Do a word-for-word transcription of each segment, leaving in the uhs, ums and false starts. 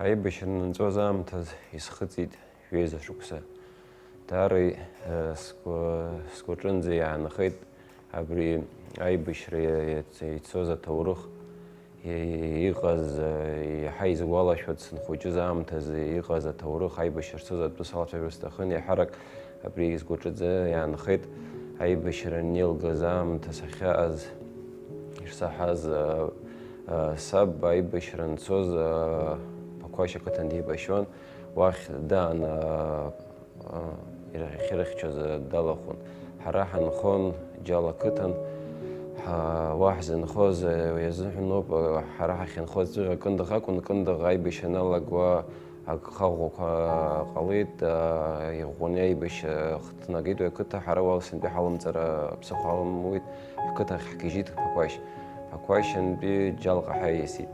Аибашьра нанҵәоз аамҭаз исхыҵит жәеиза шықәса. Даара, э, сгәы-, сгәаҿынӡа иаанхеит абри аибашьра иац-, ицоз аҭоурых, и-, иҟаз, э, иаҳа изгәалашәоит, сынхәыҷыз аамҭазы иҟаз аҭоурых, аибашьра шцоз атәы салацәажәар сҭахын, еиҳарак абри сгәаҿыӡа иаанхеит, аибашьра анеилгаз аамҭа сахьааз, ишсаҳаз, э, э, саб аибашьра анцоз, э, Ԥақәашь ақыҭан деибашьуан, уахь даан, э, э, ирахь-, ирыхьчоз, э, далахәын. Ҳара ҳанхон Џьал ақыҭан, ҳа-, уа ҳзынхоз, э, уи азыҳәаноуп, э, ҳара ҳахьынхоз ҵәыӷьа Кындыӷ акәын, Кындыӷ аибашьра аналагуа агхаӷәӷәақәа ҟалеит, аа, иӷәӷәаны аибашьра хҭнагеит уи ақыҭа, ҳара уа сынтәа ҳалымҵара ԥсыхәа ҳаламуит, ҳқыҭахь ҳгьежьит Ԥақәашь. Ԥақәашьынтәи Џьалҟа ҳаиасит.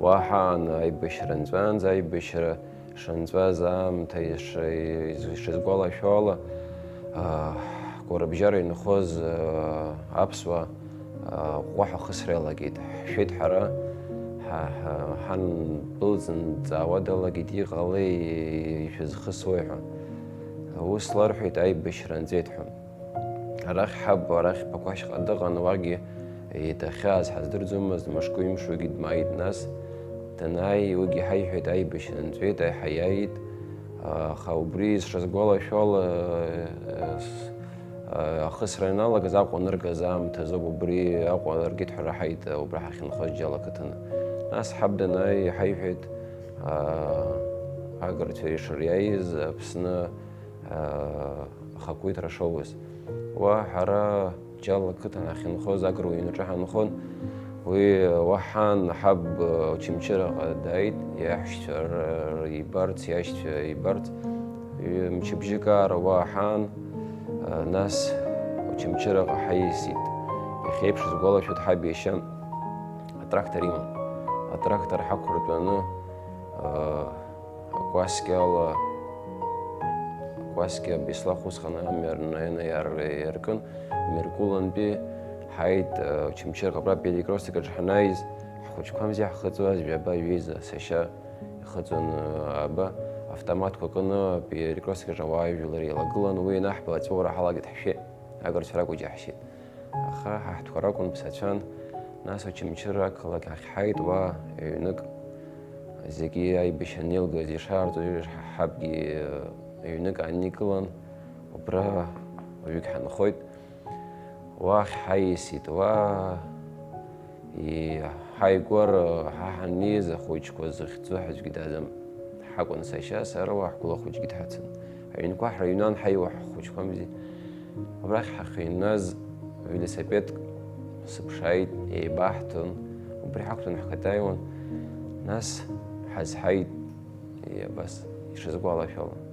Уа ҳаан аибашьра нҵәаанӡа, аибашьра шынҵәаз аамҭа иш-, ишазгәалашәо ала, аа, ҳгәарабжьара инхоз, аа, аԥсуаа, ҟәҟәаҳәа ахысра иалагеит. Ҳшәеит ҳара, ҳа-, ҳа-, ҳан дәылҵын дҵаауа далагеит, иҟалеи, ишәызхысуеи ҳәа. Ус ларҳәеит, аибашьра нҵәеит ҳәа. Арахь ҳаб, арахь Ԥақәашьҟа дыҟан, уагьы иҭахьааз ҳаздырӡомызт, мышкы-ҩымшугьы дмааит, нас данааи, уигьы ҳаиҳәеит, аибашьра нҵәеит, аиҳа иааит, аха убри сшазгәалашәо ала, с-, ахысра ианалагаз, Аҟәа аныргаз аамҭазоуп убри Аҟәа аргеит ҳәа раҳаит, убра ҳахьынхоз Џьал ақыҭаны. Нас ҳаб данааи, иҳаиҳәеит, агырцәа ишыриааиз Аԥсны ахақәиҭра шоуз. Уа ҳара Џьал ақыҭан ҳахьынхоз, Аграуаҩ иҩнаҿы ҳанхон. Уи уаҳан ҳаб Очамчыраҟа дааит, иаҳәшьцәа р-, ибарц, иашьцәа ибарц. Ҩ-, мчыбжьык аара уа ҳаан, нас Очамчыраҟа ҳаиасит. Иахьеиԥш сгәалашәоит, ҳаб иашьа атрактор иман. Атрактор ҳақәыртәаны, акәасқьала, акәасқьа Беслах усҟан амҩа рнаҩны иар-, иаркын, Меркулантәи ҳааит, Очамчыраҟа абра Перекресток аҿы ҳанааиз, ҳхәыҷқәамзи ҳхыҵуаз ҩаба ҩеиза сашьа ихыҵуан, аба автоматқәа кны Перекресток аҿы ауаажәлар еилагылан, уи ианаҳбо аҵәуара ҳалагеит, ҳшәеит, агырцәа ракәу џьаҳшьеит. Аха ҳа ҳтәқәа ракәын, ԥсацәан, нас Очамчыра ақалақь ахь ҳааит, уа ҩнык, зегьы аибашьра анеилгаз ишаарҵо еиԥш, ҳабгьы ҩнык ааникылан, убра уаҩык ҳанхоит. Уахь ҳаиасит, уа, и-, ҳаигәара ҳа ҳаннеиз ахәыҷқәа зыхьӡу ҳаӡәгьы даӡам. Ҳакәын сашьа, сара уа ҳгәыла хәыҷгьы дҳацын. Аҩнқәа ҳрыҩнан ҳаиуа ҳхәыҷқәамзи. Абрахь ҳахьыҩназ велосипедк сыԥшааит, еибаҳҭон, убри ҳақәтәан ҳкатаиуан, нас ҳазҳаит, и-, абас ишазгәалашәало.